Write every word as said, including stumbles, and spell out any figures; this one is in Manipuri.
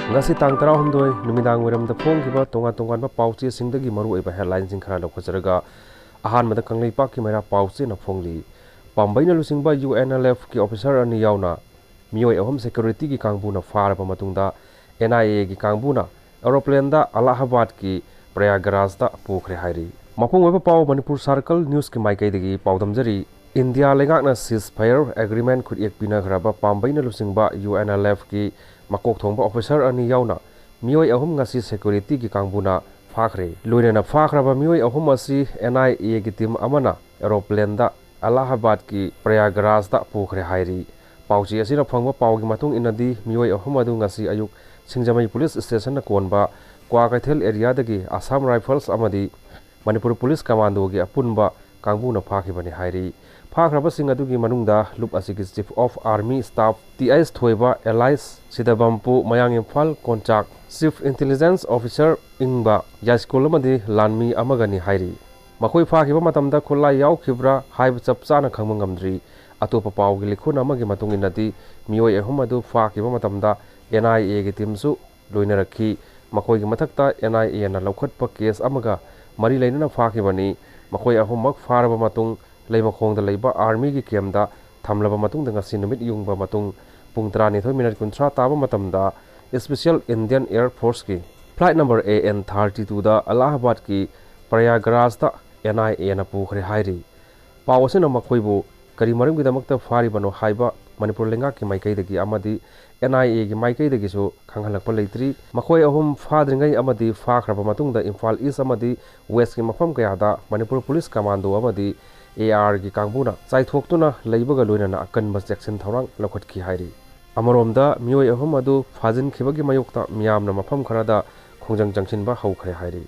ꯉꯁꯤ ꯇꯥꯡ ꯇꯔꯥꯍꯨꯝꯗꯣꯏ ꯅꯨꯃꯤꯗꯥꯡ ꯋꯥꯏꯔꯝꯗ ꯐꯣꯡꯈꯤꯕ ꯇꯣꯉꯥꯟ ꯇꯣꯉꯥꯟꯕ ꯄꯥꯎꯆꯦꯁꯤꯡꯗꯒꯤ ꯃꯔꯨꯑꯣꯏꯕ headlineꯁꯤꯡ ꯈꯔ ꯂꯧꯈꯠꯆꯔꯒ, ꯑꯍꯥꯟꯕꯗ ꯀꯪꯂꯩꯄꯥꯛꯀꯤ ꯃꯩꯔꯥ ꯄꯥꯎꯆꯦꯅ ꯐꯣꯡꯂꯤ꯫ ꯄꯥꯝꯕꯩꯅ ꯂꯨꯆꯤꯡꯕ UNLFꯀꯤ officer ꯑꯅꯤ ꯌꯥꯎꯅ ꯃꯤꯑꯣꯏ ꯑꯍꯨꯝ securityꯒꯤ ꯀꯥꯡꯕꯨꯅ ꯐꯥꯔꯕ ꯃꯇꯨꯡꯗ, NIAꯒꯤ ꯀꯥꯡꯕꯨꯅ aeroplaneꯗ ꯑꯂꯥꯍꯥꯕꯥꯗꯀꯤ ꯄ꯭ꯔꯌꯥꯒꯔꯥꯖꯇ ꯄꯨꯈ꯭ꯔꯦ ꯍꯥꯏꯔꯤ꯫ ꯃꯄꯨꯡ ꯑꯣꯏꯕ ꯄꯥꯎ ꯃꯅꯤꯄꯨꯔ Circle Newsꯀꯤ ꯃꯥꯏꯀꯩꯗꯒꯤ ꯄꯥꯎꯗꯝꯖꯔꯤ꯫ ꯏꯟꯗꯤꯌꯥ ꯂꯩꯉꯥꯛꯅ ceasefire agreement ꯈꯨꯠꯌꯦꯛ ꯄꯤꯅꯈ꯭ꯔꯕ ꯄꯥꯝꯕꯩꯅ ꯂꯨꯆꯤꯡꯕ UNLFꯀꯤ ꯃꯀꯣꯛ ꯊꯣꯡꯕ officer ꯑꯅꯤ ꯌꯥꯎꯅ ꯃꯤꯑꯣꯏ ꯑꯍꯨꯝ ꯉꯁꯤ securityꯒꯤ ꯀꯥꯡꯕꯨꯅ ꯐꯥꯈ꯭ꯔꯦ꯫ ꯂꯣꯏꯅꯅ ꯐꯥꯈ꯭ꯔꯕ ꯃꯤꯑꯣꯏ ꯑꯍꯨꯝ ꯑꯁꯤ NIAꯒꯤ team ꯑꯃꯅ aeroplaneꯗ ꯑꯂꯥꯍꯥꯕꯥꯗꯀꯤ ꯄ꯭ꯔꯌꯥꯒꯔꯥꯖꯇ ꯄꯨꯈ꯭ꯔꯦ ꯍꯥꯏꯔꯤ꯫ ꯄꯥꯎꯆꯦ ꯑꯁꯤꯅ ꯐꯪꯕ ꯄꯥꯎꯒꯤ ꯃꯇꯨꯡ ꯏꯟꯅꯗꯤ, ꯃꯤꯑꯣꯏ ꯑꯍꯨꯝ ꯑꯗꯨ ꯉꯁꯤ ꯑꯌꯨꯛ ꯁꯤꯡꯖꯃꯩ police stationꯅ ꯀꯣꯟꯕ ꯀ꯭ꯋꯥꯀꯩꯊꯦꯜ areaꯗꯒꯤ Assam Rifles ꯑꯃꯗꯤ ꯃꯅꯤꯄꯨꯔ police commandoꯒꯤ ꯑꯄꯨꯟꯕ ꯀꯥꯡꯕꯨꯅ ꯐꯥꯈꯤꯕꯅꯤ ꯍꯥꯏꯔꯤ꯫ ꯐꯥꯈ꯭ꯔꯕꯁꯤꯡ ꯑꯗꯨꯒꯤ ꯃꯅꯨꯡꯗ ꯂꯨꯞ ꯑꯁꯤꯒꯤ Chief of Army Staff T S ꯊꯣꯏꯕ alias ꯁꯤꯗꯕꯝꯄꯨ, ꯃꯌꯥꯡ ꯏꯝꯐꯥꯜ ꯀꯣꯟꯆꯥꯛ Chief Intelligence Officer ꯏꯪꯕ ꯌꯥꯏꯁ꯭ꯀꯨꯜ ꯑꯃꯗꯤ ꯂꯥꯟꯃꯤ ꯑꯃꯒꯅꯤ ꯍꯥꯏꯔꯤ꯫ ꯃꯈꯣꯏ ꯐꯥꯈꯤꯕ ꯃꯇꯝꯗ ꯈꯨꯠꯂꯥꯏ ꯌꯥꯎꯈꯤꯕ꯭ꯔꯥ ꯍꯥꯏꯕ ꯆꯞ ꯆꯥꯅ ꯈꯪꯕ ꯉꯝꯗ꯭ꯔꯤ꯫ ꯑꯇꯣꯞꯄ ꯄꯥꯎꯒꯤ ꯂꯤꯈꯨꯟ ꯑꯃꯒꯤ ꯃꯇꯨꯡ ꯏꯟꯅꯗꯤ, ꯃꯤꯑꯣꯏ ꯑꯍꯨꯝ ꯑꯗꯨ ꯐꯥꯈꯤꯕ ꯃꯇꯝꯗ NIAꯒꯤ teamꯁꯨ ꯂꯣꯏꯅꯔꯛꯈꯤ꯫ ꯃꯈꯣꯏꯒꯤ ꯃꯊꯛꯇ NIAꯅ ꯂꯧꯈꯠꯄ case ꯑꯃꯒ ꯃꯔꯤ ꯂꯩꯅꯅ ꯐꯥꯈꯤꯕꯅꯤ꯫ ꯃꯈꯣꯏ ꯑꯍꯨꯝꯃꯛ ꯐꯥꯔꯕ ꯃꯇꯨꯡ, ꯂꯩꯃꯈꯣꯡꯗ ꯂꯩꯕ armyꯒꯤ campꯇ ꯊꯝꯂꯕ ꯃꯇꯨꯡꯗ, ꯉꯁꯤ ꯅꯨꯃꯤꯠ ꯌꯨꯡꯕ ꯃꯇꯨꯡ ꯄꯨꯡ ꯇꯔꯥꯅꯤꯊꯣꯏ minute ꯀꯨꯟꯊ꯭ꯔꯥ ꯇꯥꯕ ꯃꯇꯝꯗ Special Indian Air Forceꯀꯤ flight number AN thirty twoꯗ ꯑꯂꯥꯍꯥꯕꯥꯗꯀꯤ ꯄ꯭ꯔꯌꯥꯒꯔꯥꯖꯇ NIAꯅ ꯄꯨꯈ꯭ꯔꯦ ꯍꯥꯏꯔꯤ꯫ ꯄꯥꯎ ꯑꯁꯤꯅ ꯃꯈꯣꯏꯕꯨ ꯀꯔꯤ ꯃꯔꯝꯒꯤꯗꯃꯛꯇ ꯐꯥꯔꯤꯕꯅꯣ ꯍꯥꯏꯕ ꯃꯅꯤꯄꯨꯔ ꯂꯩꯉꯥꯛꯀꯤ ꯃꯥꯏꯀꯩꯗꯒꯤ ꯑꯃꯗꯤ NIAꯒꯤ ꯃꯥꯏꯀꯩꯗꯒꯤꯁꯨ ꯈꯪꯍꯜꯂꯛꯄ ꯂꯩꯇ꯭ꯔꯤ꯫ ꯃꯈꯣꯏ ꯑꯍꯨꯝ ꯐꯥꯗ꯭ꯔꯤꯉꯩ ꯑꯃꯗꯤ ꯐꯥꯈ꯭ꯔꯕ ꯃꯇꯨꯡꯗ ꯏꯝꯐꯥꯜ East ꯑꯃꯗꯤ Westꯀꯤ ꯃꯐꯝ ꯀꯌꯥꯗ ꯃꯅꯤꯄꯨꯔ police commando ꯑꯃꯗꯤ ARꯒꯤ ꯀꯥꯡꯕꯨꯅ ꯆꯥꯏꯊꯣꯛꯇꯨꯅ ꯂꯩꯕꯒ ꯂꯣꯏꯅꯅ ꯑꯀꯟꯕ ꯆꯦꯛꯁꯤꯟ ꯊꯧꯔꯥꯡ ꯂꯧꯈꯠꯈꯤ ꯍꯥꯏꯔꯤ꯫ ꯑꯃꯔꯣꯝꯗ, ꯃꯤꯑꯣꯏ ꯑꯍꯨꯝ ꯑꯗꯨ ꯐꯥꯖꯤꯟꯈꯤꯕꯒꯤ ꯃꯥꯌꯣꯛꯇ ꯃꯤꯌꯥꯝꯅ ꯃꯐꯝ ꯈꯔꯗ ꯈꯣꯡꯖꯪ ꯆꯪꯁꯤꯟꯕ ꯍꯧꯈ꯭ꯔꯦ ꯍꯥꯏꯔꯤ꯫